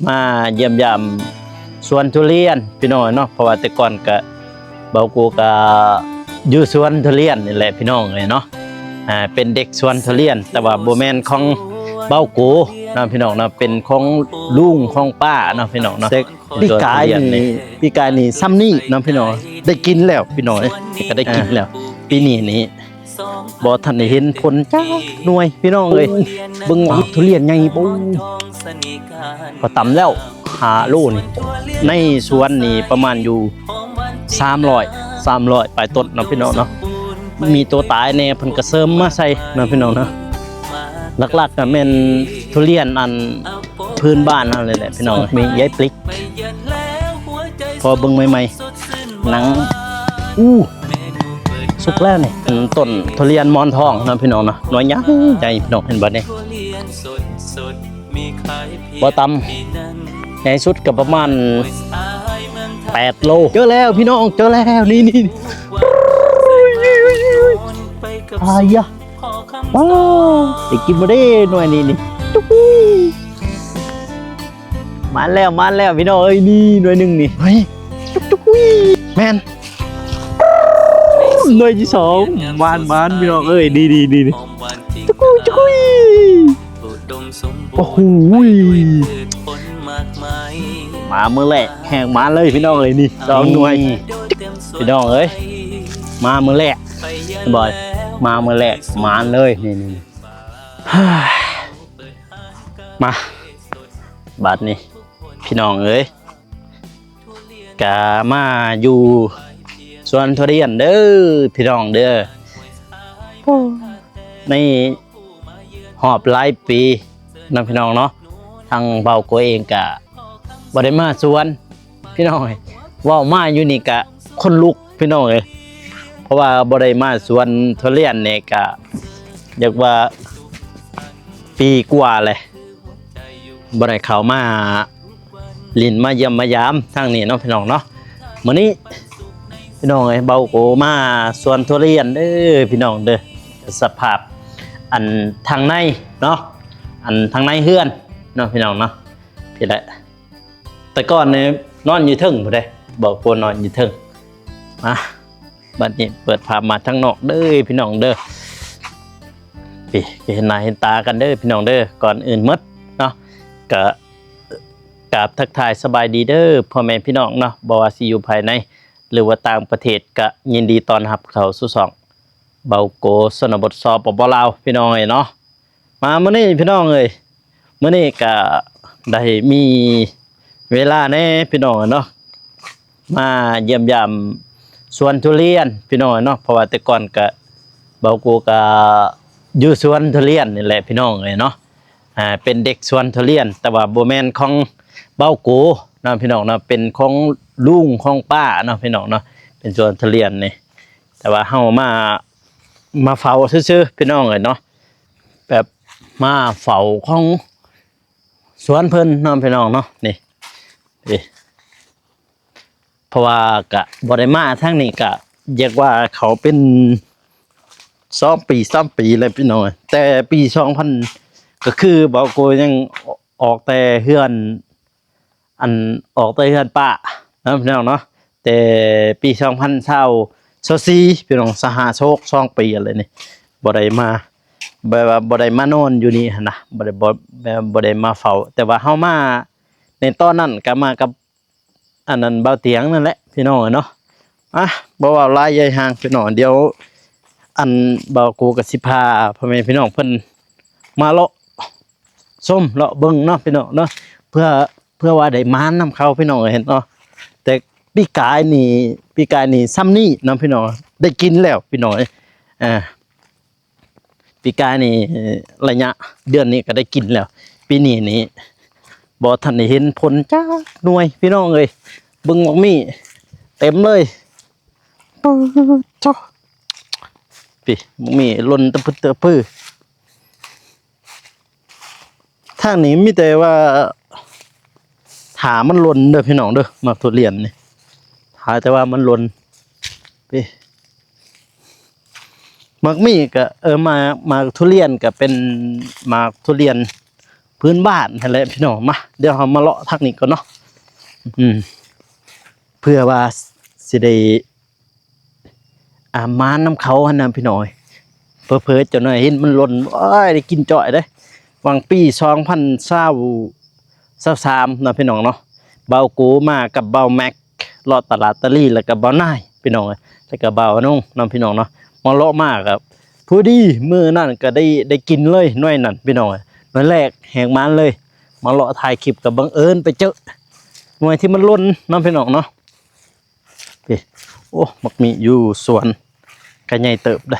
ມາຢ້ຽມຢາມສວນທຸລຽນພີ່ນ້ອງເນາະ ເພາະວ່າແຕ່ກ່ອນກະ ເບົາໂກກະຢູ່ສວນທຸລຽນນີ້ແຫຼະພີ່ນ້ອງເອີຍເນາະ ອ່າ ເປັນເດັກສວນທຸລຽນ ແຕ່ວ່າບໍ່ແມ່ນຂອງເບົາໂກເນາະພີ່ນ້ອງເນາະ ເປັນຂອງລຸງຂອງປ້າເນາະພີ່ນ້ອງເນາະ ແຕ່ປີກາຍນີ້ ປີກາຍນີ້ຊ່ຳນີ້ເນາະພີ່ນ້ອງ ໄດ້ກິນແລ້ວພີ່ນ້ອງເອີຍ ກະໄດ້ກິນແລ້ວ ອ່າ ປີນີ້ນີ້ ບໍ່ທັນໄດ້ເຫັນຜົນຈັກໜ່ວຍພີ່ນ້ອງເອີຍ ເບິ່ງວ່າທຸລຽນໃຫຍ່ບໍ່ ພໍຕຳແລ້ວຫ້າໂລນີ້ ໃນສວນນີ້ປະມານຢູ່ສາມຮ້ອຍ ສາມຮ້ອຍປາຍຕົ້ນເນາະພີ່ນ້ອງເນາະ ມີໂຕຕາຍແດ່ເພິ່ນກະເສີມມາໃສ່ເນາະພີ່ນ້ອງເນາະ ຫຼັກໆກະແມ່ນທຸລຽນອັນພື້ນບ້ານເຮົານີ້ແຫຼະພີ່ນ້ອງ ມີໃຍປລິກ ພໍເບິ່ງໃໝ່ໆ ໜັງ ອູ້ ສຸກແລ້ວນີ້ ຕົ້ນທຸລຽນໝອນທອງເນາະພີ່ນ້ອງເນາະ ໜ່ວຍໃຫຍ່ໃຫຍ່ພີ່ນ້ອງ ເຫັນບໍ່ນີ້ ບໍ່ຕຳ ໃຫຍ່ສຸດກະປະມານແປດໂລ ເຈີແລ້ວພີ່ນ້ອງ ເຈີແລ້ວ ນີ້ໆ ອາຍະ ວ້າວ ໄດ້ກິນບໍ່ເດ້ໜ່ວຍນີ້ນີ້ ຕຸກອຸຍ ມາແລ້ວ ມາແລ້ວພີ່ນ້ອງເອີຍ ນີ້ໜ່ວຍໜຶ່ງນີ້ ເຮີ້ຍ ຕຸກອຸຍ ແມ່ນ ໜ່ວຍທີສອງ ມານໆ ພີ່ນ້ອງເອີຍ ນີ້ໆໆ ຕຸກອຸຍ ຕຸກອຸຍ ໂອ້ໂຫ ມາມື້ແລກແຮງມານເລີຍພີ່ນ້ອງເອີຍ ນີ້ສອງໜ່ວຍ ນີ້ ພີ່ນ້ອງເອີຍ ມາມື້ແລກ ເຫັນບໍ່ ມາມື້ແລກ ມານເລີຍ ນີ້ໆ ມາ ບາດນີ້ພີ່ນ້ອງເອີຍ ກະມາຢູ່ສວນທຸລຽນເດີພີ່ນ້ອງເດີ ໃນຮອບຫຼາຍປີເນາະພີ່ນ້ອງເນາະ ທາງເບົາໂກເອງກະບໍ່ໄດ້ມາສວນ ພີ່ນ້ອງເອີຍ ເວົ້າມາຢູ່ນີ້ກະຂົນລຸກພີ່ນ້ອງເອີຍ ເພາະວ່າບໍ່ໄດ້ມາສວນທຸລຽນນີ້ກະ ຢາກວ່າປີກວ່າແຫຼະ ບໍ່ໄດ້ເຂົ້າມາຫຼິ້ນມາຢ້ຽມມາຢາມທາງນີ້ເນາະພີ່ນ້ອງເນາະ ມື້ນີ້ພີ່ນ້ອງເອີຍ ເບົາໂກມາສວນທຸລຽນເດີພີ່ນ້ອງເດີ ສະພາບອັນທາງໃນເນາະ ອັນທາງໃນເຮືອນເນາະພີ່ນ້ອງເນາະ ພີ້ແຫຼະ ແຕ່ກ່ອນນີ້ນອນຢູ່ເທິງພຸ້ນເດ້ ເບົາໂກນອນຢູ່ເທິງ ມາ ບາດນີ້ເປີດພາບມາທາງນອກເດີພີ່ນ້ອງເດີ ພີ້ ກະເຫັນໜ້າເຫັນຕາກັນເດີພີ່ນ້ອງເດີ ກ່ອນອື່ນໝົດເນາະ ກະກາບທັກທາຍສະບາຍດີເດີພໍ່ແມ່ພີ່ນ້ອງເນາະ ບໍ່ວ່າຊິຢູ່ພາຍໃນ ຫຼືວ່າຕ່າງປະເທດ ກະຍິນດີຕ້ອນຮັບເຂົ້າສູ່ຊ່ອງເບົາໂກຊົນນະບົດ ສປປ ລາວ ພີ່ນ້ອງເອີຍເນາະ ມາມື້ນີ້ພີ່ນ້ອງເອີຍ ມື້ນີ້ກະໄດ້ມີເວລາແດ່ພີ່ນ້ອງເນາະ ມາຢ້ຽມຢາມສວນທຸລຽນພີ່ນ້ອງເນາະ ເພາະວ່າແຕ່ກ່ອນກະ ເບົາໂກກະຢູ່ສວນທຸລຽນນີ້ແຫຼະພີ່ນ້ອງເອີຍເນາະ ອ່າ ເປັນເດັກສວນທຸລຽນ ແຕ່ວ່າບໍ່ແມ່ນຂອງເບົາໂກເນາະພີ່ນ້ອງເນາະ ເປັນຂອງລຸງຂອງປ້າເນາະພີ່ນ້ອງເນາະ ເປັນສວນທຸລຽນນີ້ ແຕ່ວ່າເຮົາມາ ມາເຝົ້າຊື່ໆ ພີ່ນ້ອງເອີຍເນາະ ແບບມາເຝົ້າຂອງສວນເພິ່ນເນາະພີ່ນ້ອງເນາະ ນີ້ ນີ້ ເພາະວ່າກະບໍ່ໄດ້ມາທາງນີ້ ກະຢາກວ່າເຂົ້າເປັນສອງປີ ສາມປີແລ້ວພີ່ນ້ອງ ແຕ່ປີສອງພັນ ກະຄືເບົາໂກຍັງອອກແຕ່ເຮືອນ ອັນອອກແຕ່ເຮືອນປ້າເນາະພີ່ນ້ອງເນາະ ແຕ່ປີສອງພັນຊາວສີ່ ພີ່ນ້ອງ ສະຫາໂຊກສອງປີແລ້ວນີ້ ບໍ່ໄດ້ມາ ແບບວ່າບໍ່ໄດ້ມານອນຢູ່ນີ້ຫັ້ນນະ ບໍ່ໄດ້ ບໍ່ ແບບບໍ່ໄດ້ມາເຝົ້າ ແຕ່ວ່າເຮົາມາໃນຕອນນັ້ນກະມາກັບ ອັນນັ້ນ ເບົາຕຽງນັ້ນແຫຼະພີ່ນ້ອງເອີຍເນາະ ອ່ະ ບໍ່ເວົ້າຫຼາຍໃຫຍ່ຫ່າງພີ່ນ້ອງ ດຽວ ອັນ ເບົາໂກກະຊິພາພໍ່ແມ່ພີ່ນ້ອງເພິ່ນມາເລາະຊົມເລາະເບິ່ງເນາະພີ່ນ້ອງເນາະ ເພື່ອ ເພື່ອວ່າໄດ້ມານນຳເຂົາພີ່ນ້ອງເອີຍເນາະ ແຕ່ປີກາຍນີ້ ປີກາຍນີ້ຊ່ຳນີ້ເນາະພີ່ນ້ອງ ໄດ້ກິນແລ້ວພີ່ນ້ອງເອີຍ ອ່າ ປີກາຍນີ້ໄລຍະເດືອນນີ້ກະໄດ້ກິນແລ້ວ ປີນີ້ນີ້ບໍ່ທັນໄດ້ເຫັນຜົນຈັກໜ່ວຍພີ່ນ້ອງເອີຍ ເບິ່ງໝາກໝີ້ເຕັມເລີຍ ປາດໂທ້ ປີ ໝາກໝີ້ຫຼົ່ນຕະພຶດຕະປື ທາງນີ້ມີແຕ່ວ່າຖ້າມັນຫຼົ່ນເດີພີ່ນ້ອງເດີ ໝາກທຸລຽນນີ້ ຖ້າແຕ່ວ່າມັນຫຼົ່ນ ປີ ໝາກໝີ້ກະ ເອີ ໝາກ ໝາກທຸລຽນກະເປັນໝາກທຸລຽນ ພື້ນບ້ານຫັ້ນແຫຼະພີ່ນ້ອງ. ມາ ດຽວເຮົາມາເລາະທາງນີ້ກ່ອນເນາະ ອືມ ເພື່ອວ່າຊິໄດ້ ອາ ມານຳເຂົາຫັ້ນນະພີ່ນ້ອງເອີຍ. ເຜີໆຈັກໜ້ອຍເຫັນມັນຫຼົ່ນ ໂອ້ຍ ໄດ້ກິນຈ້ອຍເດ້. ຫວ່າງປີສອງພັນຊາວ ຊາວສາມເນາະພີ່ນ້ອງເນາະ ບ່າວໂກມາກັບບ່າວແມັກ ເລາະຕະຫຼາດຕາລີ ແລ້ວກໍບ່າວນາຍພີ່ນ້ອງເອີຍ ແລ້ວກໍບ່າວອານົງເນາະພີ່ນ້ອງເນາະ. ມາເລາະມາກໍພໍດີ ມື້ນັ້ນກໍໄດ້ ໄດ້ກິນເລີຍໜ່ວຍນັ້ນພີ່ນ້ອງເອີຍ ໜ່ວຍແລກແຫກໝານເລີຍ. ມາເລາະຖ່າຍຄລິບກໍບັງເອີນໄປເຈີໜ່ວຍທີ່ມັນຫຼົ່ນເນາະພີ່ນ້ອງເນາະ. ນີ້ ໂອ້ ໝາກມີຢູ່ສວນກໍໃຫຍ່ເຕີບເດ້.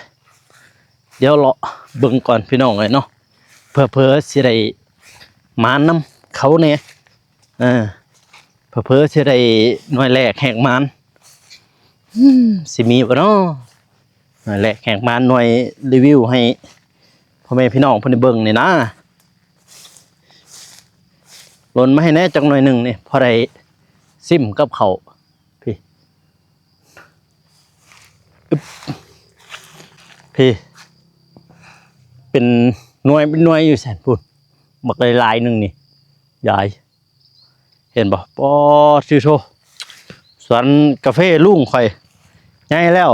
ດຽວເລາະເບິ່ງກ່ອນພີ່ນ້ອງເອີຍເນາະ ເຜີໆຊິໄດ້ມານນຳເຂົາແດ່ ເອີ ເຜີໆຊິໄດ້ໜ່ວຍແລກແຫກໝານ. ອືມ ຊິມີບໍ່ເນາະ ໜ່ວຍແລກແຫກໝານ ໜ່ວຍຣີວິວໃຫ້ພໍ່ແມ່ພີ່ນ້ອງເພິ່ນໄດ້ເບິ່ງນີ້ນະ. ຫຼົ່ນມາໃຫ້ແດ່ຈັກໜ່ວຍໜຶ່ງນີ້ ພໍໄດ້ຊິມກັບເຂົ້າ. ພີ້ ອຶບ ພີ້ ເປັນໜ່ວຍ ເປັນໜ່ວຍຢູ່ຊັ້ນພຸ້ນ ບັກຫຼາຍໆໜຶ່ງນີ້ ຍາຍ ເຫັນບໍ່? ປາດຕິໂທ ສວນກາເຟລຸງຂ້ອຍໃຫຍ່ແລ້ວ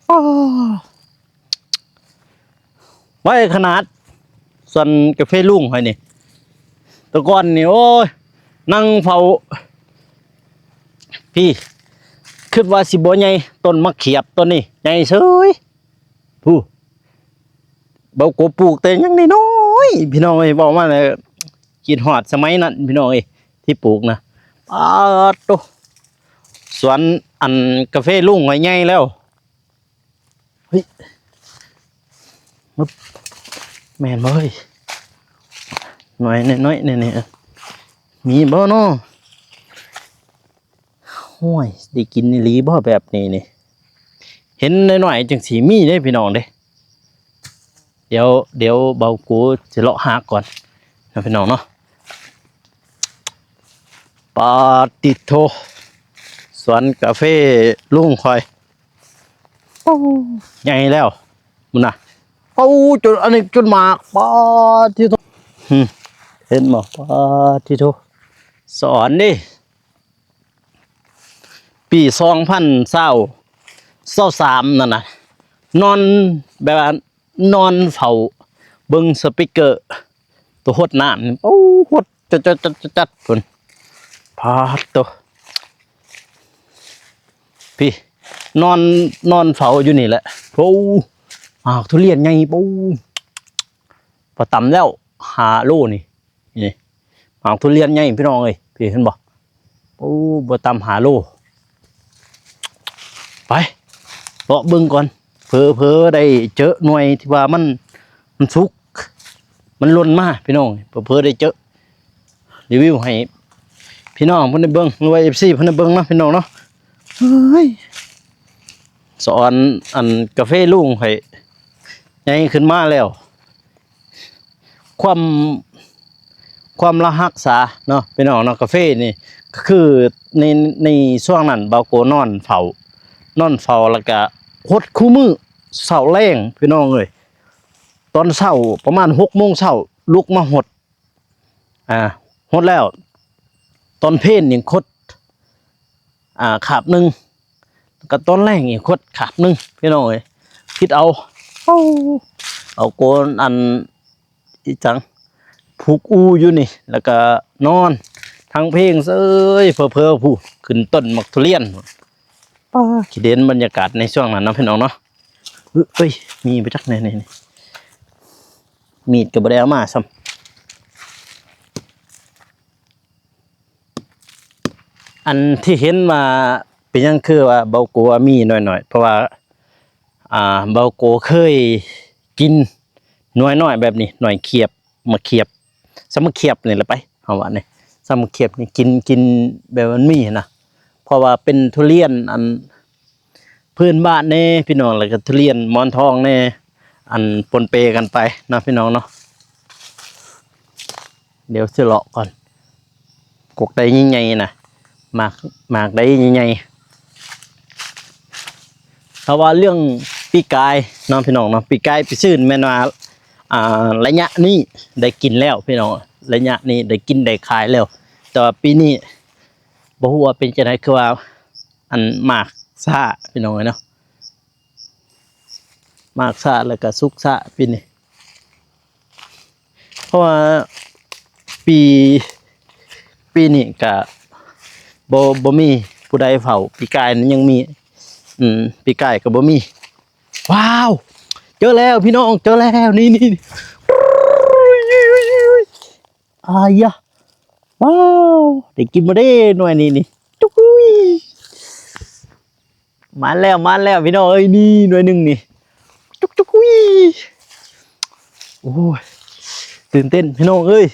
ປາດ ໄວຂະໜາດ ສວນກາເຟລຸງຂ້ອຍນີ້. ແຕ່ກ່ອນນີ້ ໂອ້ຍ ນັ່ງເຝົ້າ ພີ້ ຄິດວ່າຊິບໍ່ໃຫຍ່ ຕົ້ນໝາກຂຽບຕົ້ນນີ້ໃຫຍ່ເສີຍ ຜູ້ ບ່າວໂກປູກແຕ່ຍັງນ້ອຍໆ ພີ່ນ້ອງເອີຍ. ເວົ້າມາແລ້ວຄິດຮອດສະໄໝນັ້ນພີ່ນ້ອງເອີຍ ທີ່ປູກນະ. ປາດໂຕ ສວນອັນກາເຟລຸງຂ້ອຍໃຫຍ່ແລ້ວ. ເຮີ້ຍ ມຶບ ແມ່ນບໍ່ເຮີ້ຍ? ໜ່ວຍນ້ອຍໆນີ້ ມີບໍ່ເນາະ? ໂອ້ຍ ໄດ້ກິນອີ່ຫຼີບໍ່ແບບນີ້ນີ້? ເຫັນນ້ອຍໆຈັ່ງຊິມີເດ້ພີ່ນ້ອງເດ້. ດຽວ ດຽວບ່າວໂກຊິເລາະຫາກ່ອນເນາະພີ່ນ້ອງເນາະ. ປາດຕິໂທ ສວນກາເຟລຸງຂ້ອຍ ໂອ້ ໃຫຍ່ແລ້ວພຸ້ນນະ. ໂອ້ ຈົນ ອັນນີ້ຈົນໝາກ ປາດຕິໂທ ເຫັນບໍ່? ປາດຕິໂທ ສອນເດ້ ປີສອງພັນຊາວ ຊາວສາມນັ້ນນະ ນອນແບບວ່າ ນອນເຝົ້າເບິ່ງສະປີກເກີໂຕຫົດນ້ຳ ໂອ້ ຫົດຈັດໆໆໆ ພຸ້ນ ປາດໂຕ ພີ້ ນອນ ນອນເຝົ້າຢູ່ນີ້ແຫຼະ. ໂອ້ ໝາກທຸລຽນໃຫຍ່ ໂອ້ ບໍ່ຕ່ຳແລ້ວຫ້າໂລນີ້. ນີ້ ໝາກທຸລຽນໃຫຍ່ພີ່ນ້ອງເອີຍ ພີ້ເຫັນບໍ່? ໂອ້ ບໍ່ຕ່ຳຫ້າໂລ. ໄປ ເລາະເບິ່ງກ່ອນ ເຜີໆໄດ້ເຈີໜ່ວຍທີ່ວ່າມັນ ມັນສຸກ ມັນຫຼົ່ນມາພີ່ນ້ອງ ເຜີໆໄດ້ເຈີ ຣີວິວໃຫ້ພີ່ນ້ອງເພິ່ນໄດ້ເບິ່ງ ຫຼືວ່າເອັຟຊີເພິ່ນໄດ້ເບິ່ງເນາະພີ່ນ້ອງເນາະ. ເຮີ້ຍ ສະອອນອັນກາເຟລຸງຂ້ອຍໃຫຍ່ຂຶ້ນມາແລ້ວ. ຄວາມ ຄວາມລະຮັກສາເນາະພີ່ນ້ອງເນາະ ກາເຟນີ້ ກໍຄືໃນ ໃນຊ່ວງນັ້ນບ່າວໂກນອນເຝົ້າ ນອນເຝົ້າ ແລ້ວກະຫົດຄູ່ມື້ ເຊົ້າແລງພີ່ນ້ອງເອີຍ. ຕອນເຊົ້າປະມານຫົກໂມງເຊົ້າ ລຸກມາຫົດ ອ່າ ຫົດແລ້ວ ຕອນເພນນີ້ຫົດ ອ່າ ຄາບໜຶ່ງ ແລ້ວກໍຕອນແລງອີກຫົດຄາບໜຶ່ງ ພີ່ນ້ອງເອີຍ ຄິດເອົາ. ເອົາ ເອົາໂກນອັນ ອີຫຍັງ ຜູກອູຢູ່ນີ້ ແລ້ວກໍນອນຟັງເພງເສີຍ ເຜີໆ ຜູ້ ຂຶ້ນຕົ້ນໝາກທຸລຽນ. ປ້າ ຄິດເຫັນບັນຍາກາດໃນຊ່ວງນັ້ນເນາະ ພີ່ນ້ອງເນາະ. ເອີຍ ມີບໍ່ຈັກ ນີ້ໆ ມີດກໍບໍ່ໄດ້ເອົາມາຊ້ຳ. ອັນທີ່ເຫັນວ່າເປັນຫຍັງຄືວ່າເບົາໂກວ່າມີໜ່ວຍນ້ອຍ ເພາະວ່າ ອ່າ ເບົາໂກເຄີຍກິນໜ່ວຍນ້ອຍແບບນີ້ ໜ່ວຍຂຽບ ໝາກຂຽບ ຊຳໝາກຂຽບນີ້ແຫຼະໄປ ເຮົາວ່ານີ້ ຊຳໝາກຂຽບນີ້ກິນ ກິນແບບມັນມີຫັ້ນນະ ເພາະວ່າເປັນທຸລຽນອັນ ພື້ນບ້ານແດ່ພີ່ນ້ອງ ແລ້ວກໍທຸລຽນໝອນທອງແດ່ ອັນປົນເປກັນໄປເນາະພີ່ນ້ອງເນາະ. ດຽວຊິເລາະກ່ອນ ກົກໃດໃຫຍ່ໆນະ ໝາກ ໝາກໃດໃຫຍ່ໆ. ຖ້າວ່າເລື່ອງປີກາຍເນາະພີ່ນ້ອງເນາະ ປີກາຍປີຊືນແມ່ນວ່າ ອ່າ ໄລຍະນີ້ໄດ້ກິນແລ້ວພີ່ນ້ອງ, ໄລຍະນີ້ໄດ້ກິນໄດ້ຂາຍແລ້ວ. ແຕ່ວ່າປີນີ້ບໍ່ຮູ້ວ່າເປັນຈັ່ງໃດ ຄືວ່າ ອັນ ໝາກຊ້າພີ່ນ້ອງເອີຍເນາະ, ໝາກຊ້າ ແລ້ວກໍສຸກຊ້າປີນີ້. ເພາະວ່າປີ ປີນີ້ກະບໍ່ ບໍ່ມີຜູ້ໃດເຝົ້າ, ປີກາຍນັ້ນຍັງມີ ອືມ ປີກາຍກໍບໍ່ມີ. ວ້າວ ເຈີແລ້ວພີ່ນ້ອງ ເຈີແລ້ວ ນີ້ ນີ້ ນີ້ ອາຍະ ວ້າວ ໄດ້ກິນບໍ່ເດ້ໜ່ວຍນີ້ນີ້ ຈຸກອຸຍ. ມາແລ້ວ ມາແລ້ວພີ່ນ້ອງເອີຍ ນີ້ໜ່ວຍໜຶ່ງນີ້ ຈຸກ ຈຸກອຸຍ. ໂອ້ຍ ຕື່ນເຕັ້ນພີ່ນ້ອງເອີຍ.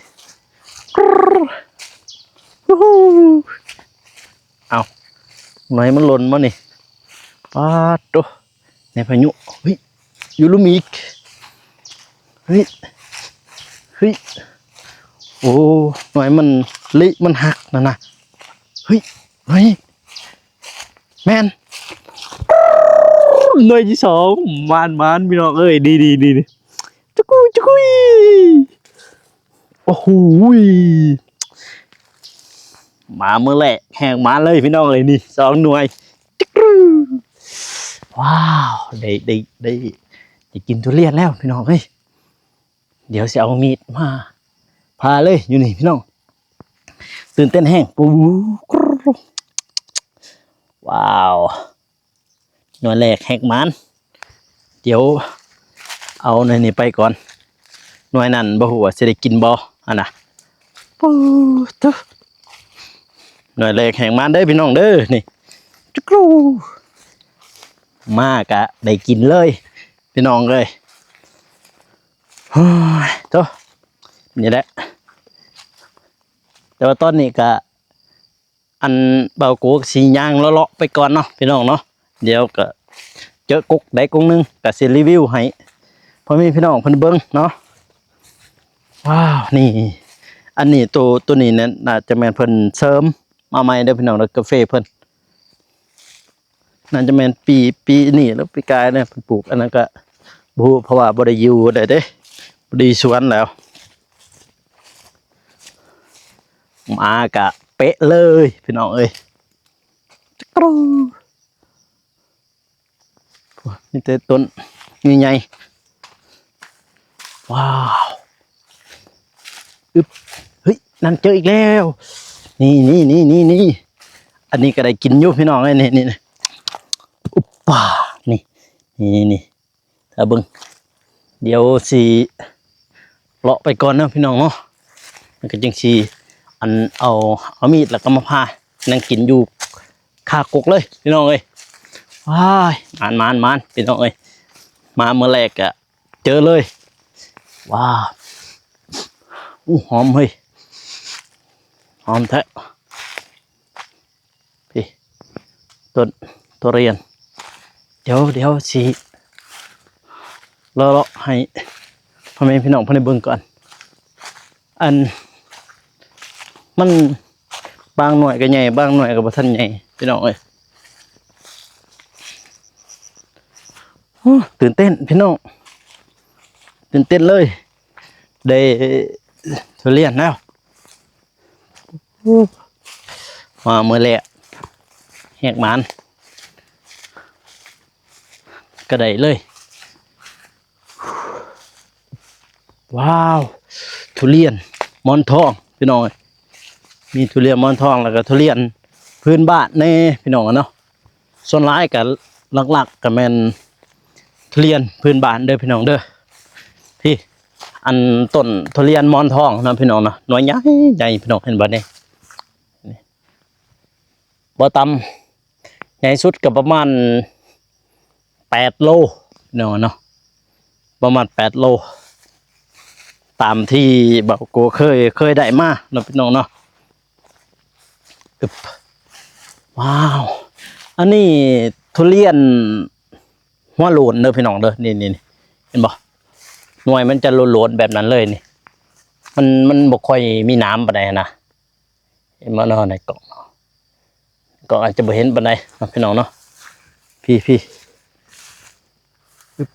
ເອົ້າ ໜ່ວຍມັນຫຼົ່ນມານີ້ ປາດໂຕ ໃນພາຍຸ. ເຮີ້ຍ ຢູ່ລຸ່ມອີກ. ເຮີ້ຍ ເຮີ້ຍ ໂອ້ ໜ່ວຍມັນລິ ມັນຫັກນັ້ນນະ. ເຮີ້ຍ ໜ່ວຍ ແມ່ນ ໜ່ວຍທີສອງ. ມານໆ ພີ່ນ້ອງເອີຍ ດີໆໆ ຈຸກຸຍ ຈຸກຸຍ. ໂອ້ໂຫ ມາມື້ແລກແຮງມາເລີຍພີ່ນ້ອງເອີຍ ນີ້ສອງໜ່ວຍ. ຈຸກຣູ ວ້າວ ໄດ້ ໄດ້ ໄດ້ ໄດ້ກິນທຸລຽນແລ້ວພີ່ນ້ອງເອີຍ. ດຽວຊິເອົາມີດມາຜ່າເລີຍຢູ່ນີ້ພີ່ນ້ອງ ຕື່ນເຕັ້ນແຮງ. ປູ ວ້າວ ໜ່ວຍແລກແຮກໝານ. ດຽວເອົາໜ່ວຍນີ້ໄປກ່ອນ, ໜ່ວຍນັ້ນບໍ່ຮູ້ວ່າຊິໄດ້ກິນບໍ່ຫັ້ນນະ. ປູ ໜ່ວຍແລກແຮກໝານເດີ້ພີ່ນ້ອງເດີ້ ນີ້ ຈຸກຣູ ມາກະໄດ້ກິນເລີຍພີ່ນ້ອງເອີຍ. ໂອ້ຍ ໂທ້ ນີ້ແຫຼະ ແຕ່ວ່າຕອນນີ້ກະ ອັນ ບ່າວໂກກະຊິຍ່າງເລາະໆໄປກ່ອນເນາະພີ່ນ້ອງເນາະ, ດຽວກະເຈີກົກໃດກົກໜຶ່ງ ກະຊິຣີວິວໃຫ້ພໍ່ແມ່ພີ່ນ້ອງເພິ່ນເບິ່ງເນາະ. ວ້າວ ນີ້ ອັນນີ້ໂຕ ໂຕນີ້ນັ້ນ ໜ້າຈະແມ່ນເພິ່ນເສີມມາໃໝ່ເດີ້ພີ່ນ້ອງເດີ້ ກາເຟເພິ່ນ. ໜ້າຈະແມ່ນປີ ປີນີ້ຫຼືປີກາຍເນາະ ເພິ່ນປູກ. ອັນນັ້ນກະບໍ່ຮູ້ ເພາະວ່າບໍ່ໄດ້ຢູ່ໃດເດ້ ບໍ່ໄດ້ຢູ່ສວນແລ້ວ. ມາກະເປະເລີຍພີ່ນ້ອງເອີຍ ກຣູ ມີແຕ່ຕົ້ນໃຫຍ່ໆ. ວ້າວ ອຶບ ເຮີ້ຍ ນັ້ນເຈີອີກແລ້ວ ນີ້ໆໆໆ. ອັນນີ້ກະໄດ້ກິນຢູ່ພີ່ນ້ອງເອີຍ ນີ້ໆ ອຸບປາ ນີ້ ນີ້ໆ ຖ້າເບິ່ງ ດຽວຊິເລາະໄປກ່ອນເນາະພີ່ນ້ອງເນາະ, ແລ້ວກະຈຶ່ງຊິ ອັນ ເອົາ ເອົາມີດແລ້ວກະມາຜ່າ ນັ່ງກິນຢູ່ຄາກົກເລີຍພີ່ນ້ອງເອີຍ. ວ້າຍ ໝານໆໆ ພີ່ນ້ອງເອີຍ ມາມື້ແລກກະເຈີເລີຍ. ວ້າວ ອູ້ ຫອມເຮີ້ຍ ຫອມແທ້. ພີ້ ຕົ້ນທຸລຽນ ດຽວ ດຽວຊິເລາະໆໃຫ້ພໍ່ແມ່ພີ່ນ້ອງເພິ່ນໄດ້ເບິ່ງກ່ອນ. ອັນ ມັນບາງໜ່ວຍກະໃຫຍ່ ບາງໜ່ວຍກະບໍ່ທັນໃຫຍ່ພີ່ນ້ອງເອີຍ. ໂອ້ ຕື່ນເຕັ້ນພີ່ນ້ອງ ຕື່ນເຕັ້ນເລີຍ ໄດ້ທຸລຽນແລ້ວ. ໂອ້ ມາມື້ແລກແຮກໝານກະໄດ້ເລີຍ. ວ້າວ ທຸລຽນໝອນທອງພີ່ນ້ອງເອີຍ, ມີທຸລຽນໝອນທອງ ແລ້ວກະທຸລຽນພື້ນບ້ານແດ່ພີ່ນ້ອງເນາະ. ສ່ວນຫຼາຍກະຫຼັກໆກະແມ່ນທຸລຽນພື້ນບ້ານເດີ້ພີ່ນ້ອງເດີ້. ພີ້ ອັນ ຕົ້ນທຸລຽນໝອນທອງເນາະພີ່ນ້ອງເນາະ ໜ່ວຍໃຫຍ່ໆ ພີ່ນ້ອງເຫັນບໍ່ນີ້ ນີ້ ບໍ່ຕ່ຳ ໃຫຍ່ສຸດກະປະມານແປດໂລເນາະ ເນາະ ປະມານແປດໂລ ຕາມທີ່ບ່າວໂກເຄີຍ ເຄີຍໄດ້ມາເນາະພີ່ນ້ອງເນາະ. ອຶບ ວ້າວ ອັນນີ້ທຸລຽນຫົວໂລ້ນເດີ້ພີ່ນ້ອງເດີ້ ນີ້ໆ ເຫັນບໍ່ ໜ່ວຍມັນຈະໂລ້ນໆແບບນັ້ນເລີຍນີ້ ມັນ ມັນບໍ່ຄ່ອຍມີໜາມປານໃດຫັ້ນນະ. ເຫັນບໍ່ເນາະ ໃນກ້ອງເນາະ ກ້ອງອາດຈະບໍ່ເຫັນປານໃດເນາະພີ່ນ້ອງເນາະ. ພີ້ ພີ້ ອຶບ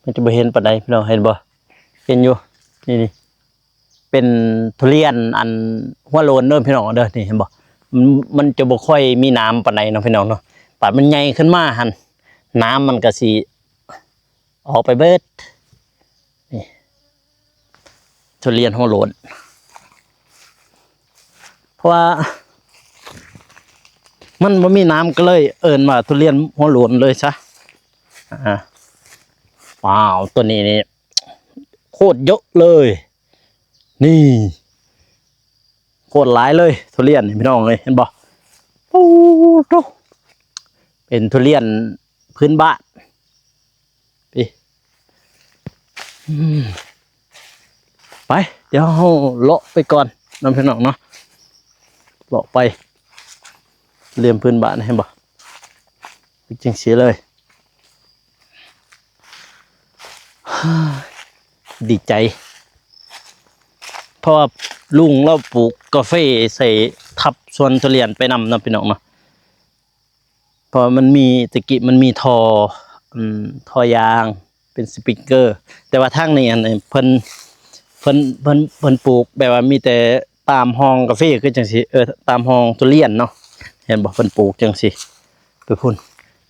ເ ມັນຈະບໍ່ເຫັນປານໃດພີ່ນ້ອງ ເຫັນບໍ່? ເຫັນຢູ່ ນີ້ໆ ເປັນທຸລຽນອັນຫົວໂລນເດີພີ່ນ້ອງເດີ ນີ້ເຫັນບໍ່? ມັນ ມັນຈະບໍ່ຄ່ອຍມີໜາມປານໃດເນາະພີ່ນ້ອງເນາະ ບາດມັນໃຫຍ່ຂຶ້ນມາຫັ້ນ ໜາມມັນກໍຊິອອກໄປເບິດ ນີ້ ທຸລຽນຫົວໂລນ ເພາະວ່າມັນບໍ່ມີໜາມ ກໍເລີຍເອີ້ນວ່າທຸລຽນຫົວໂລນເລີຍຊະ ອ່າ ວ້າວ ຕົວນີ້ນີ້ ໂຄດເຍາະເລີຍ ນີ້ ໂຄດຫຼາຍເລີຍ ທຸລຽນນີ້ພີ່ນ້ອງເອີຍ ເຫັນບໍ່? ໂອ້ໂຕ ເປັນທຸລຽນພື້ນບ້ານ ນີ້ ອືມ ໄປ ດຽວເຮົາເລາະໄປກ່ອນເນາະ ພີ່ນ້ອງເນາະ ເລາະໄປ ທຸລຽນພື້ນບ້ານ ເຫັນບໍ່? ເປັນຈັ່ງຊີ້ເລີຍ ດີໃຈ ເພາະວ່າລຸງລາວປູກກາເຟໃສ່ທັບສວນທຸລຽນໄປນຳເນາະ ພີ່ນ້ອງເນາະ ເພາະວ່າມັນມີ ແຕ່ກີ້ມັນມີທໍ່ ອືມ ທໍ່ຢາງ ເປັນສະປຣິງເກີ ແຕ່ວ່າທາງນີ້ ອັນ ເພິ່ນ ເພິ່ນ ເພິ່ນ ເພິ່ນປູກແບບວ່າມີແຕ່ຕາມຮ່ອງກາເຟ ຄືຈັ່ງຊີ້ ເອີ ຕາມຮ່ອງທຸລຽນເນາະ ເຫັນບໍ່? ເພິ່ນປູກຈັ່ງຊີ້ ໄປພຸ້ນ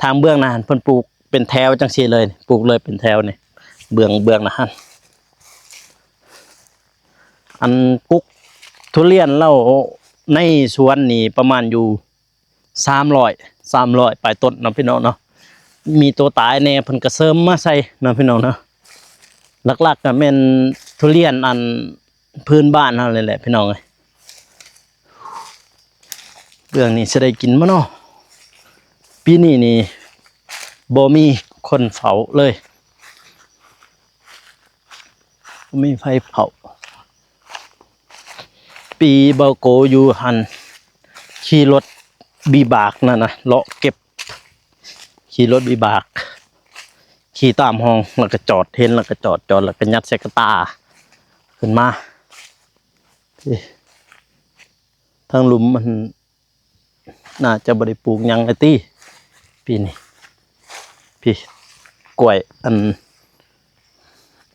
ທາງເບື້ອງໜ້າຫັ້ນ ເພິ່ນປູກເປັນແຖວຈັ່ງຊີ້ເລີຍ ປູກເລີຍເປັນແຖວນີ້ ເບື້ອງ ເບື້ອງໜ້າຫັ້ນ ອັນ ປຸກທຸລຽນລາວໃນສວນນີ້ປະມານຢູ່ ສາມຮ້ອຍ ສາມຮ້ອຍປາຍຕົ້ນເນາະ ພີ່ນ້ອງເນາະ ມີໂຕຕາຍແດ່ ເພິ່ນກໍເສີມມາໃສ່ເນາະ ພີ່ນ້ອງເນາະ ຫຼັກໆກໍແມ່ນທຸລຽນອັນພື້ນບ້ານເຮົານີ້ແຫຼະ ພີ່ນ້ອງເອີຍ ເບື້ອງນີ້ຊິໄດ້ກິນບໍ່ເນາະ? ປີນີ້ນີ້ບໍ່ມີຄົນເຝົ້າເລີຍ ບໍ່ມີໃຜເຝົ້າ ປີບ່າວໂກຢູ່ຫັ້ນ ຂີ່ລົດວິບາກນັ້ນນະ ເລາະເກັບ ຂີ່ລົດວິບາກ ຂີ່ຕາມຮ່ອງ ແລ້ວກໍຈອດ ເຫັນແລ້ວກໍຈອດ ຈອດແລ້ວກໍຍັດໃສ່ກະຕ່າ ຂຶ້ນມາ ທາງລຸ່ມມັນ ໜ້າຈະບໍ່ໄດ້ປູກຫຍັງແລ້ວຕິ ປີນີ້ ພີ້ ກ້ວຍ ອັນ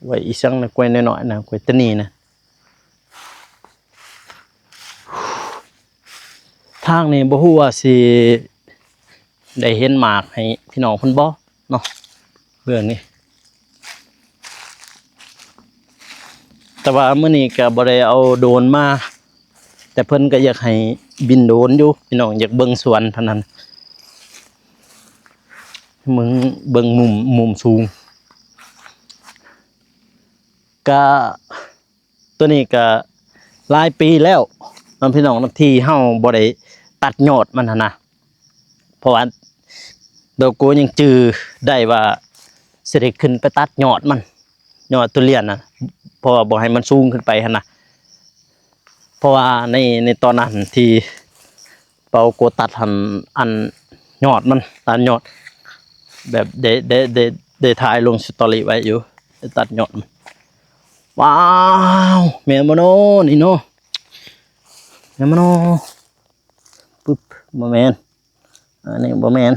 ກ້ວຍອີ່ສັງນະ ກ້ວຍນ້ອຍໆນະ ກ້ວຍຕານີນະ ທາງນີ້ບໍ່ຮູ້ວ່າຊິໄດ້ເຫັນໝາກໃຫ້ພີ່ນ້ອງເພິ່ນບໍ່ເນາະ ເບື້ອງນີ້ ແຕ່ວ່າມື້ນີ້ກໍບໍ່ໄດ້ເອົາໂດນມາ ແຕ່ເພິ່ນກໍຢາກໃຫ້ບິນໂດນຢູ່ ພີ່ນ້ອງ ຢາກເບິ່ງສວນເທົ່ານັ້ນ ເບິ່ງ ເບິ່ງມຸມ ມຸມສູງ ກະ ຕົວນີ້ກະຫຼາຍປີແລ້ວເນາະ ພີ່ນ້ອງເນາະ ທີ່ເຮົາບໍ່ໄດ້ຕັດຍອດມັນຫັ້ນນະ ເພາະວ່າບ່າວໂກຍັງຈື່ໄດ້ວ່າຊິໄດ້ຂຶ້ນໄປຕັດຍອດມັນ ຍອດທຸລຽນນະ ເພາະວ່າບໍ່ໃຫ້ມັນສູງຂຶ້ນໄປຫັ້ນນະ ເພາະວ່າໃນ ໃນຕອນນັ້ນທີ່ບ່າວໂກຕັດຫັ້ນ ອັນຍອດມັນ ຕັດຍອດ ແບບໄດ້ ໄດ້ ໄດ້ ໄດ້ຖ່າຍລົງສະຕໍຣີໄວ້ຢູ່ ໄດ້ຕັດຍອດມັນ ວ້າວ ແມ່ນບໍ່ນໍນີ້ເນາະ ແມ່ນບໍ່ນໍ ປຶບ ບໍ່ແມ່ນ ອັນນີ້ບໍ່ແມ່ນ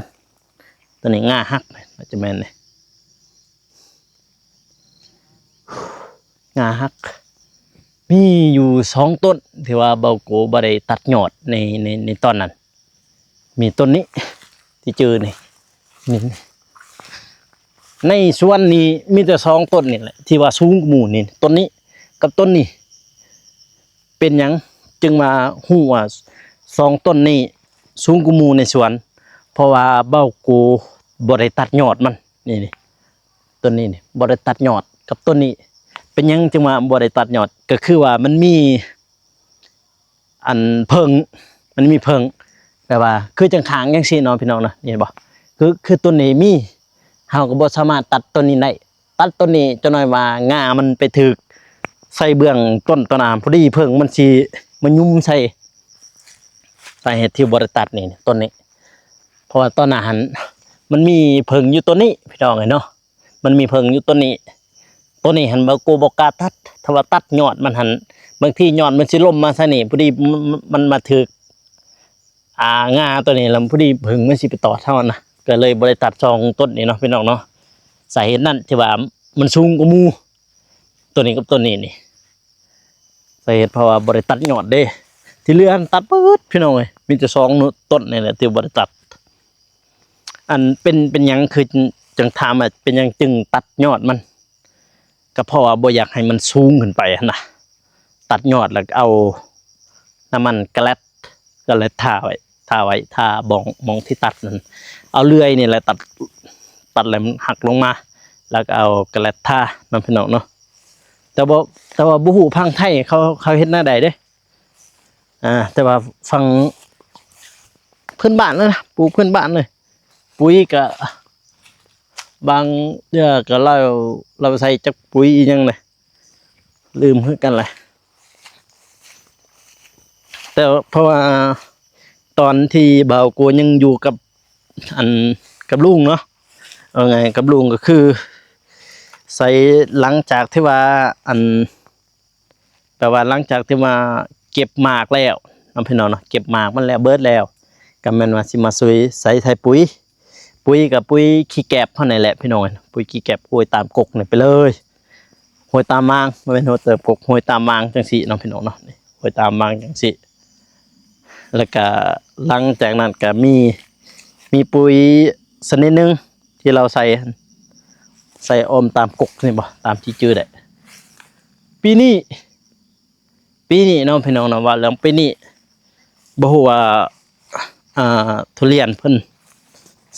ຕົວນີ້ງ່າຫັກ ໜ້າຈະແມ່ນນີ້ ງ່າຫັກ ມີຢູ່ສອງຕົ້ນທີ່ວ່າບ່າວໂກບໍ່ໄດ້ຕັດຍອດໃນ ໃນ ໃນຕອນນັ້ນ ມີຕົ້ນນີ້ທີ່ຈື່ນີ້ ນີ້ ໃນສວນນີ້ມີແຕ່ສອງຕົ້ນນີ້ແຫຼະ ທີ່ວ່າສູງກວ່າໝູ່ນີ້ ຕົ້ນນີ້ກັບຕົ້ນນີ້ ເປັນຫຍັງຈຶ່ງວ່າຮູ້ວ່າສອງຕົ້ນນີ້ສູງກວ່າໝູ່ໃນສວນ? ເພາະວ່າບ່າວໂກບໍ່ໄດ້ຕັດຍອດມັນ ນີ້ ນີ້ ຕົ້ນນີ້ນີ້ ບໍ່ໄດ້ຕັດຍອດກັບຕົ້ນນີ້ ເປັນຫຍັງຈຶ່ງວ່າບໍ່ໄດ້ຕັດຍອດ? ກໍຄືວ່າມັນມີ ອັນເຜິ້ງ ມັນມີເຜິ້ງ ແບບວ່າຄືຈັ່ງຄ້າງຈັ່ງຊີ້ເນາະ ພີ່ນ້ອງເນາະ ເຫັນບໍ່? ຄື ຄືຕົ້ນນີ້ມີ ເຮົາກໍບໍ່ສາມາດຕັດຕົ້ນນີ້ໄດ້ ຕັດຕົ້ນນີ້ຈັກໜ້ອຍວ່າງ່າມັນໄປຖືກໃສ່ເບື້ອງຕົ້ນຕອນນັ້ນ ພໍດີເຜິ້ງມັນຊິມາຍຸມໃສ່ ສາເຫດທີ່ບໍ່ໄດ້ຕັດນີ້ ຕົ້ນນີ້ ເພາະວ່າຕອນນັ້ນຫັ້ນ ມັນມີເຜິ້ງຢູ່ຕົ້ນນີ້ ພີ່ນ້ອງເອີຍເນາະ. ມັນມີເຜິ້ງຢູ່ຕົ້ນນີ້ ຕົ້ນນີ້ຫັ້ນ ບ່າວໂກບໍ່ກ້າຕັດ ຖ້າວ່າຕັດຍອດມັນຫັ້ນ ບາງທີຍອດມັນຊິລົ້ມມາໃສ່ນີ້ ພໍດີ ມັນ ມັນມາຖືກ ອ່າ ງ່າໂຕນີ້ ແລ້ວພໍດີເຜິ້ງມັນຊິໄປຕອດເຮົານະ ກໍເລີຍບໍ່ໄດ້ຕັດສອງຕົ້ນນີ້ເນາະ ພີ່ນ້ອງເນາະ. ສາເຫດນັ້ນທີ່ວ່າ ມັນສູງກວ່າໝູ່ ຕົ້ນນີ້ກັບຕົ້ນນີ້ນີ້ ສາເຫດເພາະວ່າບໍ່ໄດ້ຕັດຍອດເດ້ ທີ່ເຫຼືອຫັ້ນຕັດເບິດພີ່ນ້ອງເອີຍ ມີແຕ່ສອງຕົ້ນນີ້ແຫຼະທີ່ບໍ່ໄດ້ຕັດ. ອັນເປັນ ເປັນຫຍັງຄືຈັ່ງຖາມວ່າເປັນຫຍັງຈຶ່ງຕັດຍອດມັນ ກໍເພາະວ່າບໍ່ຢາກໃຫ້ມັນສູງຂຶ້ນໄປຫັ້ນນະ ຕັດຍອດແລ້ວກໍເອົານ້ຳມັນກະແລັດ ກະແລັດທາໄວ້ ທາໄວ້ ທາບ່ອງ ໝ່ອງທີ່ຕັດນັ້ນ ເອົາເລື່ອຍນີ້ແຫຼະຕັດ ຕັດແລ້ວມັນຫັກລົງມາ ແລ້ວກໍເອົາກະແລັດທາເນາະ ພີ່ນ້ອງເນາະ. ແຕ່ບໍ່ ແຕ່ວ່າບໍ່ຮູ້ຝັ່ງໄທເຂົາ ເຂົາເຮັດແນວໃດເດ້ ອ່າ ແຕ່ວ່າຝັ່ງພື້ນບ້ານເລີຍນະ ປູກພື້ນບ້ານເລີຍ ປຸ໋ຍກະບາງເທື່ອກະລາວ ລາວໃສ່ຈັກປຸ໋ຍອີ່ຫຍັງເລີຍ ລືມຄືກັນແຫຼະ. ແຕ່ເພາະວ່າຕອນທີ່ບ່າວໂກຍັງຢູ່ກັບ ອັນ ກັບລຸງເນາະ ເອົາງ່າຍກັບລຸງກໍຄືໃສ່ ຫຼັງຈາກທີ່ວ່າ ອັນ ແປວ່າຫຼັງຈາກທີ່ວ່າເກັບໝາກແລ້ວເນາະ ພີ່ນ້ອງເນາະ ເກັບໝາກມັນແລ້ວເບິດແລ້ວ ກໍແມ່ນວ່າຊິມາຊຸຍໃສ່ ໃສ່ປຸ໋ຍ ປຸ໋ຍກໍປຸ໋ຍຂີ້ແກບເຮົານີ້ແຫຼະ ພີ່ນ້ອງ ປຸ໋ຍຂີ້ແກບໂຮຍຕາມກົກນີ້ໄປເລີຍ ໂຮຍຕາມມາງ ບໍ່ແມ່ນໂຮຍຕາມກົກ ໂຮຍຕາມມາງຈັ່ງຊີ້ເນາະ ພີ່ນ້ອງເນາະ ນີ້ ໂຮຍຕາມມາງຈັ່ງຊີ້ ແລ້ວກະຫຼັງຈາກນັ້ນກະມີ ມີປຸ໋ຍຊະນິດໜຶ່ງທີ່ລາວໃສ່ ໃສ່ອ້ອມຕາມກົກນີ້ບໍ ຕາມທີ່ຈື່ໄດ້ ປີນີ້ ປີນີ້ເນາະ ພີ່ນ້ອງເນາະ ວ່າເລື່ອງປີນີ້ ບໍ່ຮູ້ວ່າ ອ່າ ທຸລຽນເພິ່ນ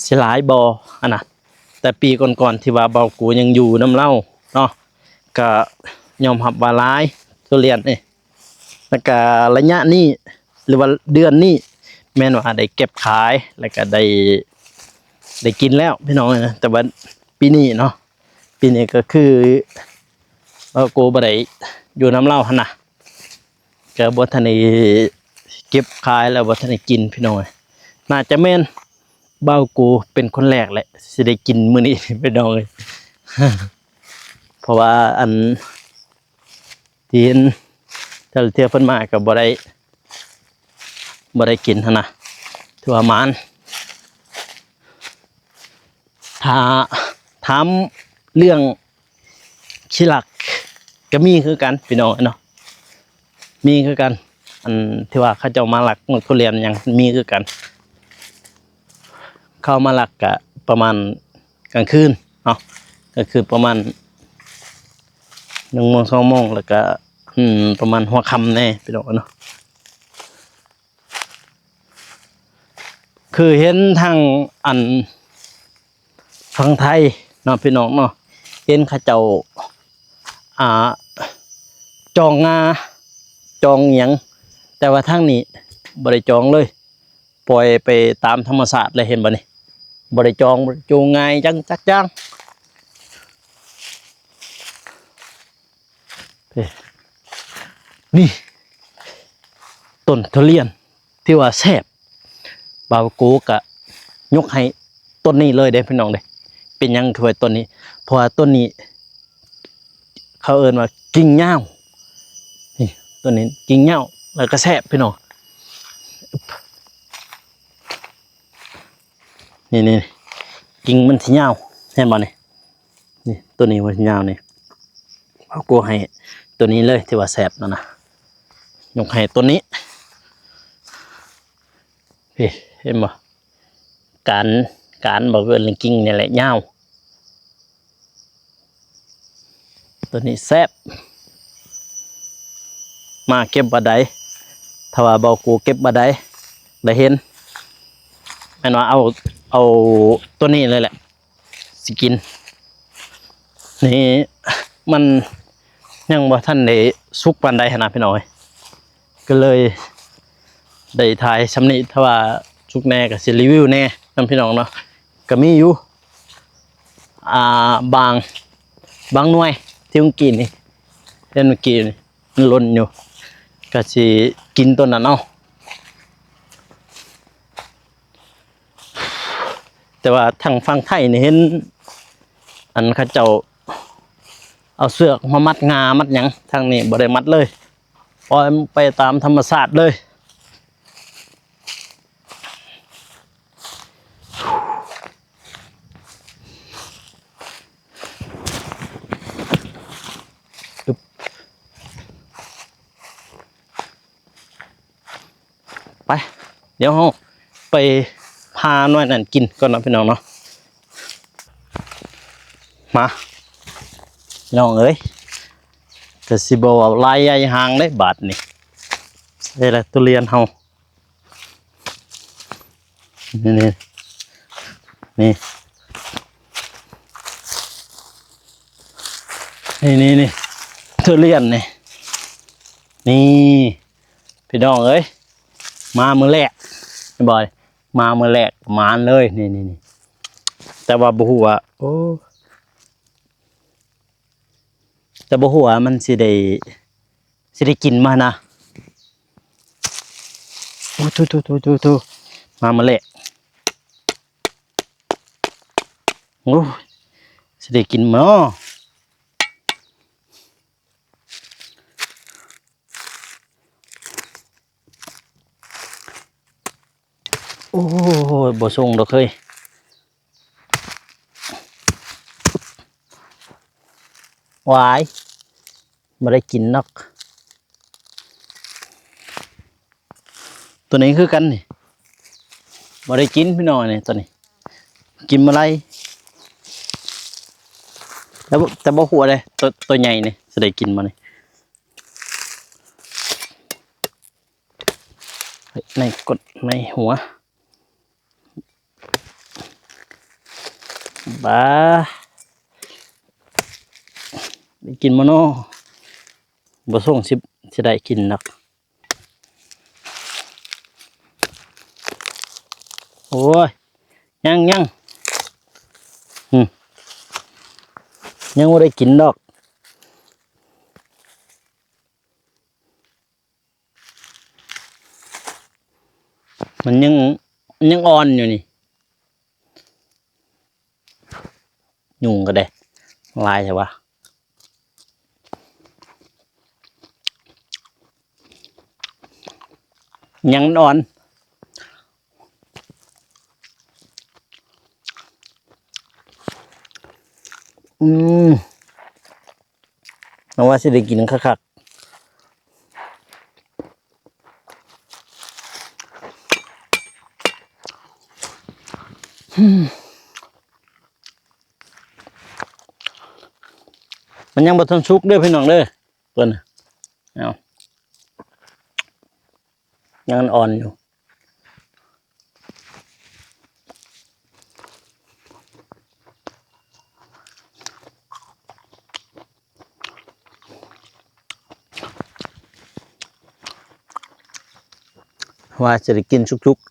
ຊິຫຼາຍບໍ່ຫັ້ນນະ ແຕ່ປີກ່ອນໆ ທີ່ວ່າບ່າວໂກຍັງຢູ່ນຳລາວເນາະ ກະຍອມຮັບວ່າຫຼາຍ ທຸລຽນນີ້ ແລ້ວກະໄລຍະນີ້ ຫຼືວ່າເດືອນນີ້ ແມ່ນວ່າໄດ້ເກັບຂາຍ ແລ້ວກະໄດ້ ໄດ້ກິນແລ້ວ ພີ່ນ້ອງເອີຍ ແຕ່ວ່າປີນີ້ເນາະ ປີນີ້ກໍຄື ບ່າວໂກບໍ່ໄດ້ຢູ່ນຳລາວຫັ້ນນະ ກໍບໍ່ທັນໄດ້ເກັບຂາຍ ແລ້ວບໍ່ທັນໄດ້ກິນ ພີ່ນ້ອງເອີຍ ໜ້າຈະແມ່ນບ່າວໂກເປັນຄົນແລກແຫຼະ ຊິໄດ້ກິນມື້ນີ້ ພີ່ນ້ອງເອີຍ ເພາະວ່າອັນ ທີ່ເຫັນແຕ່ລະເທື່ອເພິ່ນມາກໍບໍ່ໄດ້ ບໍ່ໄດ້ກິນຫັ້ນນະ ຖືວ່າໝານ ຖ້າຖາມເລື່ອງຂີ້ລັກກໍມີຄືກັນ ພີ່ນ້ອງເນາະ ມີຄືກັນ ອັນທີ່ວ່າເຂົາເຈົ້າມາລັກໝາກທຸລຽນຫຍັງມີຄືກັນ ເຂົາມາລັກກະປະມານກາງຄືນເນາະ ກາງຄືນປະມານໜຶ່ງໂມງ ສອງໂມງ ແລ້ວກະ ອືມ ປະມານຫົວຄ່ຳແດ່ ພີ່ນ້ອງເນາະ ຄືເຫັນທາງອັນຝັ່ງໄທເນາະ ພີ່ນ້ອງເນາະ ເຫັນເຂົາເຈົ້າ ອ່າ ຈອງງາ ຈອງຫຍັງ ແຕ່ວ່າທາງນີ້ບໍ່ໄດ້ຈອງເລີຍ ປ່ອຍໄປຕາມທຳມະຊາດເລີຍ ເຫັນບໍ່ນີ້ ບໍ່ໄດ້ຈອງ ບໍ່ໄດ້ໂຈງງ່າຍຫຍັງຈັກຢ່າງ ນີ້ ຕົ້ນທຸລຽນທີ່ວ່າແຊບ ບ່າວໂກກະຍົກໃຫ້ຕົ້ນນີ້ເລີຍເດ້ ພີ່ນ້ອງເດ້ ເປັນຫຍັງຄືວ່າຕົ້ນນີ້ ເພາະວ່າຕົ້ນນີ້ ເຂົາເອີ້ນວ່າກິ່ງຍາວ ນີ້ ຕົ້ນນີ້ກິ່ງຍາວ ແລ້ວກໍແຊບ ພີ່ນ້ອງ ນີ້ໆ ກິ່ງມັນຊິຍາວ ເຫັນບໍ່ນີ້ ນີ້ ໂຕນີ້ມັນຊິຍາວນີ້ ເອົາໂກໃຫ້ໂຕນີ້ເລີຍ ທີ່ວ່າແຊບນັ້ນນະ ຍົກໃຫ້ໂຕນີ້ ເຫັນບໍ່ ການ ການບໍ່ເປັນກິ່ງນີ້ແຫຼະຍາວ ໂຕນີ້ແຊບ ມາເກັບບາດໃດ ຖ້າວ່າບໍ່ກູເກັບບາດໃດ ໄດ້ເຫັນ ແມ່ນວ່າເອົາ ເອົາໂຕນີ້ເລີຍແຫຼະ ຊິກິນ ນີ້ມັນຍັງບໍ່ທັນໄດ້ສຸກປານໃດຫັ້ນນະ ພີ່ນ້ອງເອີຍ ກໍເລີຍໄດ້ຖ່າຍຊ່ຳນີ້ ຖ້າວ່າສຸກແດ່ກໍຊິຣີວິວແດ່ນຳ ພີ່ນ້ອງເນາະ ກໍມີຢູ່ ອ່າ ບາງ ບາງໜ່ວຍທີ່ເມື່ອກີ້ນີ້ ເຫັນເມື່ອກີ້ນີ້ ມັນຫຼົ່ນຢູ່ ກໍຊິກິນໂຕນັ້ນເອົາ ແຕ່ວ່າທາງຝັ່ງໄທນີ້ເຫັນ ອັນ ເຂົາເຈົ້າເອົາເຊືອກມາມັດງາມັດຫຍັງ ທາງນີ້ບໍ່ໄດ້ມັດເລີຍ ປ່ອຍມັນໄປຕາມທຳມະຊາດເລີຍ. ໄປ ດຽວເຮົາໄປຫາໜ່ວຍນັ້ນກິນກ່ອນເນາະ ພີ່ນ້ອງເນາະ. ມາ ພີ່ນ້ອງເອີຍ ກະຊິບໍ່ເວົ້າຫຼາຍຢາຍຫາງເດ້ບາດນີ້. ໃສ່ລະທຸລຽນເຮົາ ນີ້ ນີ້ ນີ້ ນີ້ ທຸລຽນນີ້ ນີ້ ພີ່ນ້ອງເອີຍ ມາມື້ແລກ ເຫັນບໍ່ ມາມື້ແລກໝານເລີຍ ນີ້ ນີ້ ນີ້ ແຕ່ວ່າບໍ່ຮູ້ວ່າ ໂອ້ ແຕ່ບໍ່ຮູ້ວ່າມັນຊິໄດ້ ຊິໄດ້ກິນບໍ່ຫັ້ນນະ. ໂອ້ ໂທ້ໆໆໆ ມາມື້ແລກ ໂອ້ ຊິໄດ້ກິນບໍ່ເນາະ. ໂອ້ຍ ບໍ່ສົ່ງດອກເຮີ້ຍ ຫວາຍ ບໍ່ໄດ້ກິນດອກ. ໂຕນີ້ຄືກັນນີ້ ບໍ່ໄດ້ກິນພີ່ນ້ອງ ອັນນີ້ ໂຕນີ້ກິນບໍ່ໄດ້ ແຕ່ ແຕ່ບໍ່ຮູ້ເດ້ ໂຕ ໂຕໃຫຍ່ນີ້ຊິໄດ້ກິນບໍ່ນີ້. ໃນກົດໃນຫົວ ບາ ໄດ້ກິນບໍ່ນໍ? ບໍ່ສົ່ງຊິ ຊິໄດ້ກິນດອກ. ໂອ້ຍ ຍັງ ຍັງ ອືມ ຍັງບໍ່ໄດ້ກິນດອກ. ມັນຍັງ ຍັງອ່ອນຢູ່ນີ້. ຍຸງກໍໄດ້ ຫຼາຍແທ້ວະ. ຍັງອ່ອນ. ອືມ. ເຮົາວ່າຊິໄດ້ກິນຄັກໆ. ມັນຍັງບໍ່ທັນສຸກເດີ້ພີ່ນ້ອງເດີ້ ເພິ່ນ ເອົາ ຍັງອ່ອນຢູ່. ວ່າຊິໄດ້ກິນສຸກໆ.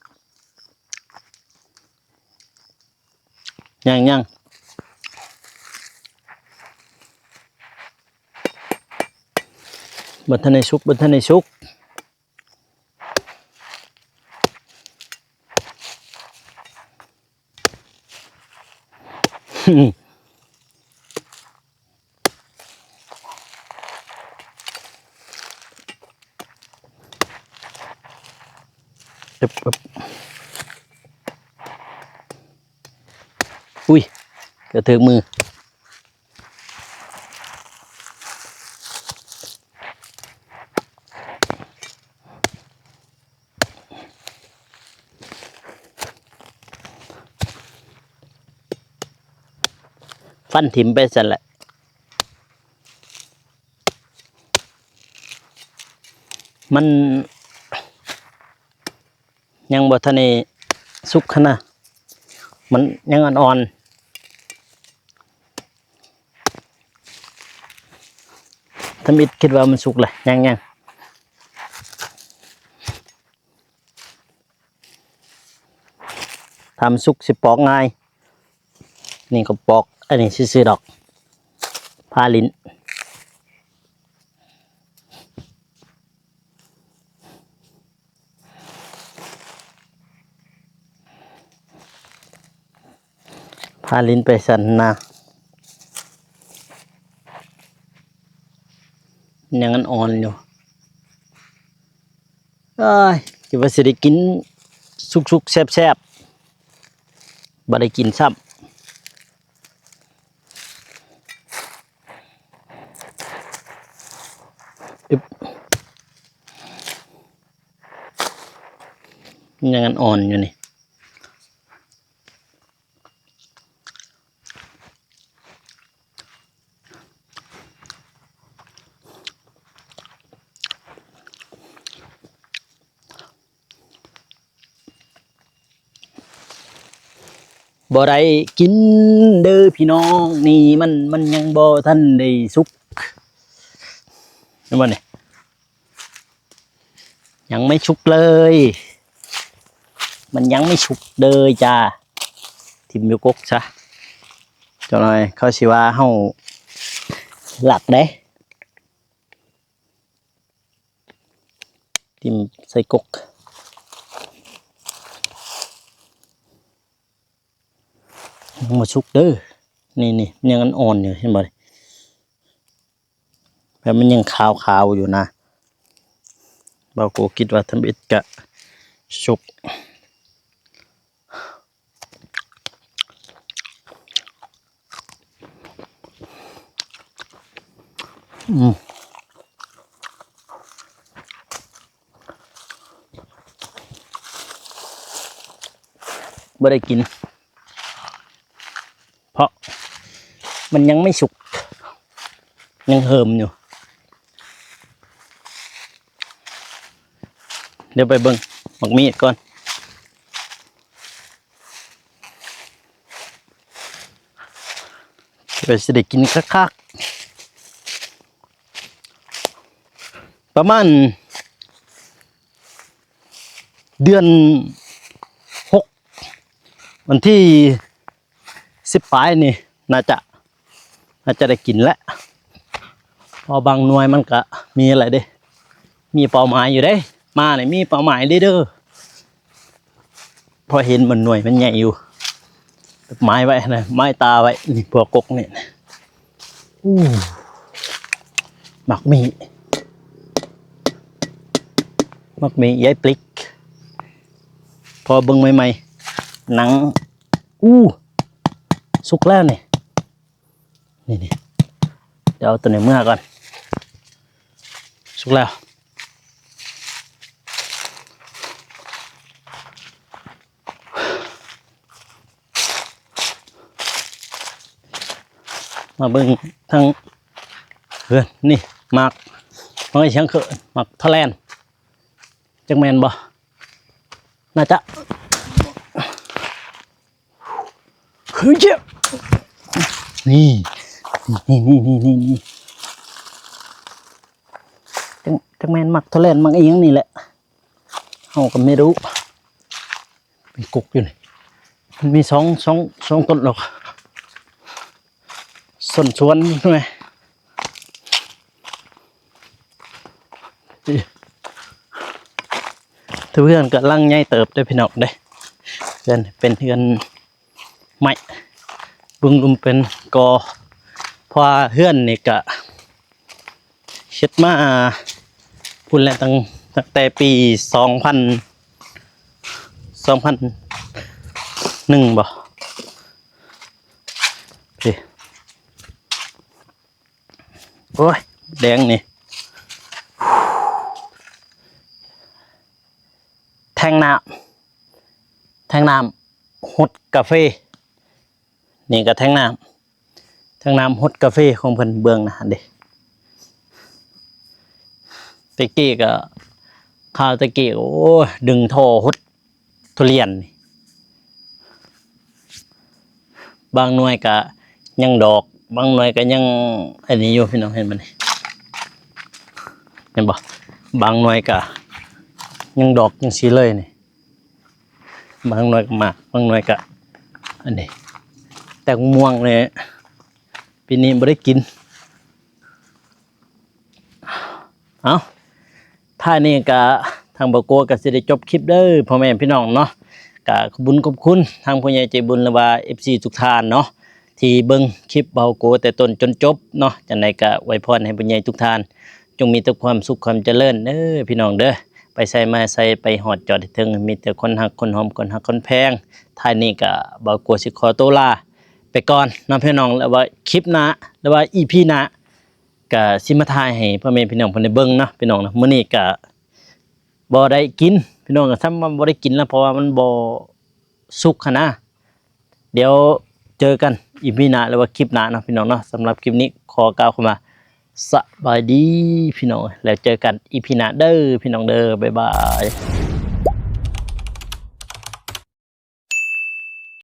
ຍັງ ຍັງ ບໍ່ທັນໄດ້ສຸກ ບໍ່ທັນໄດ້ສຸກ. ອຶບ ອຶບ ອຸ້ຍ ກະຖືກມື. ຟັນຖິ້ມໄປຊັ້ນແຫຼະ ມັນ ຍັງບໍ່ທັນໄດ້ສຸກຫັ້ນນະ ມັນຍັງອ່ອນໆ. ທຳອິດຄິດວ່າມັນສຸກແຫຼະ ຍັງໆ. ຖ້າມັນສຸກຊິປອກງ່າຍ. ນີ້ກໍປອກອັນນີ້ຊື່ໆດອກ ພາລິ້ນ ພາລິ້ນໄປຊັ້ນນະ ຍັງອ່ອນໆຢູ່. ເອີຍ ຄິດວ່າຊິໄດ້ກິນສຸກໆແຊບໆ ບໍ່ໄດ້ກິນຊ້ຳ. ອຶບ. ຍັງອ່ອນໆຢູ່ນີ້. ບໍ່ໄດ້ກິນເດີພີ່ນ້ອງ ນີ້ມັນ ມັນຍັງບໍ່ທັນໄດ້ສຸກ ເຫັນບໍ່ນີ້? ຍັງໄມ່ສຸກເລີຍ ມັນຍັງໄມ່ສຸກເລີຍຈ້າ. ຖິ້ມຢູ່ກົກຊະ ຈັກໜ່ອຍເຂົາຊິວ່າເຮົາລັກເດ້. ຖິ້ມໃສ່ກົກ ຍັງບໍ່ສຸກເດີ. ນີ້ໆ ຍັງອ່ອນໆຢູ່ ເຫັນບໍ່? ແບບມັນຍັງຂາວໆຢູ່ນະ. ບ່າວໂກຄິດວ່າທຳອິດກະສຸກ. ອືມ ບໍ່ໄດ້ກິນ ເພາະມັນຍັງໄມ່ສຸກ ຍັງເຫີມຢູ່. ດຽວໄປເບິ່ງໝາກມີດກ່ອນ ວ່າຊິໄດ້ກິນຄັກໆ. ປະມານເດືອນຫົກ ວັນທີສິບປາຍນີ້ ໜ້າຈະ ໜ້າຈະໄດ້ກິນແຫຼະ ເພາະບາງໜ່ວຍມັນກະມີແຫຼະເດ້ ມີເປົ້າໝາຍຢູ່ເດ້. ມານີ້ມີເປົ້າໝາຍເດ້ເດີ ເພາະເຫັນມັນໜ່ວຍມັນໃຫຍ່ຢູ່ ໝາຍໄວ້ນະ ໝາຍຕາໄວ້ ນີ້ພວກກົກນີ້. ອູ້ ໝາກມີ້ ໝາກມີ້ ຢາຍປລິກ ພໍເບິ່ງໃໝ່ໆ ໜັງ. ອູ້ ສຸກແລ້ວນີ້ ນີ້ໆ ດຽວເອົາໂຕນີ້ເມືອກ່ອນ ສຸກແລ້ວ. ມາເບິ່ງທາງເຮືອນນີ້ ໝາກ ໝາກຫຍັງຄື ໝາກທະແລນ ຈັກແມ່ນບໍ່? ໜ້າຈະ ເຮີ້ຍ ນີ້ ນີ້ໆ ຈັກ ຈັກແມ່ນໝາກທະແລນ ໝາກອີ່ຫຍັງນີ້ແຫຼະ ເຮົາກໍບໍ່ຮູ້. ມີກົກຢູ່ນີ້ ມັນມີສອງ ສອງ ສອງຕົ້ນດອກ ສົນສວນແມ່. ເຮືອນກໍຫຼັງໃຫຍ່ເຕີບເດ້ພີ່ນ້ອງເດ້ ເຮືອນເປັນເຮືອນໄມ້ ເບື້ອງລຸ່ມເປັນກໍ ເພາະວ່າເຮືອນນີ້ກະເຮັດມາພຸ້ນແຫຼະ ຕັ້ງ ຕັ້ງແຕ່ປີສອງພັນ ສອງພັນໜຶ່ງບໍ່ ໂອ້ຍ ແດງນີ້ ແທງນ້ຳ ແທງນ້ຳຫົດກາເຟ ນີ້ກໍແທງນ້ຳ ແທງນ້ຳຫົດກາເຟຂອງເພິ່ນ ເບື້ອງໜ້າຫັ້ນເດ້. ແຕ່ກີ້ກໍ ຄາວແຕ່ກີ້ ໂອ້ຍ ດຶງທໍ່ຫົດ ທຸລຽນນີ້ ບາງໜ່ວຍກະຍັງດອກ ບາງໜ່ວຍກະຍັງອັນນີ້ຢູ່ພີ່ນ້ອງ ເຫັນບໍ່ນີ້ ເຫັນບໍ່ ບາງໜ່ວຍກະຍັງດອກຈັ່ງຊີ້ເລີຍນີ້ ບາງໜ່ວຍກະໝາກ ບາງໜ່ວຍກະອັນນີ້ ແຕ່ມ່ວງນີ້ປີນີ້ບໍ່ໄດ້ກິນ. ເອົ້າ ທ້າຍນີ້ກະທາງບ່າວໂກກະຊິໄດ້ຈົບຄລິບເດີພໍ່ແມ່ພີ່ນ້ອງເນາະ ກະຂອບບຸນຂອບຄຸນທາງຜູ້ໃຫຍ່ໃຈບຸນ ຫຼືວ່າເອັຟຊີທຸກທ່ານເນາະ ທີ່ເບິ່ງຄລິບບ່າວໂກແຕ່ຕົ້ນຈົນຈົບເນາະ. ຈັ່ງໃດກະອວຍພອນໃຫ້ຜູ້ໃຫຍ່ທຸກທ່ານຈົ່ງມີແຕ່ຄວາມສຸກຄວາມຈະເລີນເດີພີ່ນ້ອງເດີ ໄປໃສມາໃສໄປຮອດຈອດໃຫ້ເຖິງ ມີແຕ່ຄົນຮັກຄົນຫອມ ຄົນຮັກຄົນແພງ. ທ້າຍນີ້ກະບ່າວໂກຊິຂໍໂຕລາໄປກ່ອນເນາະພີ່ນ້ອງ ແລະວ່າຄລິບໜ້າ ຫຼືວ່າອີພີໜ້າ ກະຊິມາຖ່າຍໃຫ້ພໍ່ແມ່ພີ່ນ້ອງເພິ່ນໄດ້ເບິ່ງເນາະພີ່ນ້ອງເນາະ. ມື້ນີ້ກະ ບໍ່ໄດ້ກິນພີ່ນ້ອງ, ກໍຊ້ຳວ່າບໍ່ໄດ້ກິນແລ້ວ ເພາະວ່າມັນບໍ່ສຸກຫັ້ນນະ. ດຽວເຈີກັນອີພີໜ້າ ຫຼືວ່າຄລິບໜ້າເນາະພີ່ນ້ອງເນາະ. ສຳລັບຄລິບນີ້ຂໍກ່າວຄຳວ່າສະບາຍດີພີ່ນ້ອງ, ແລ້ວເຈີກັນອີພີໜ້າເດີພີ່ນ້ອງເດີ. ບາຍບາຍ.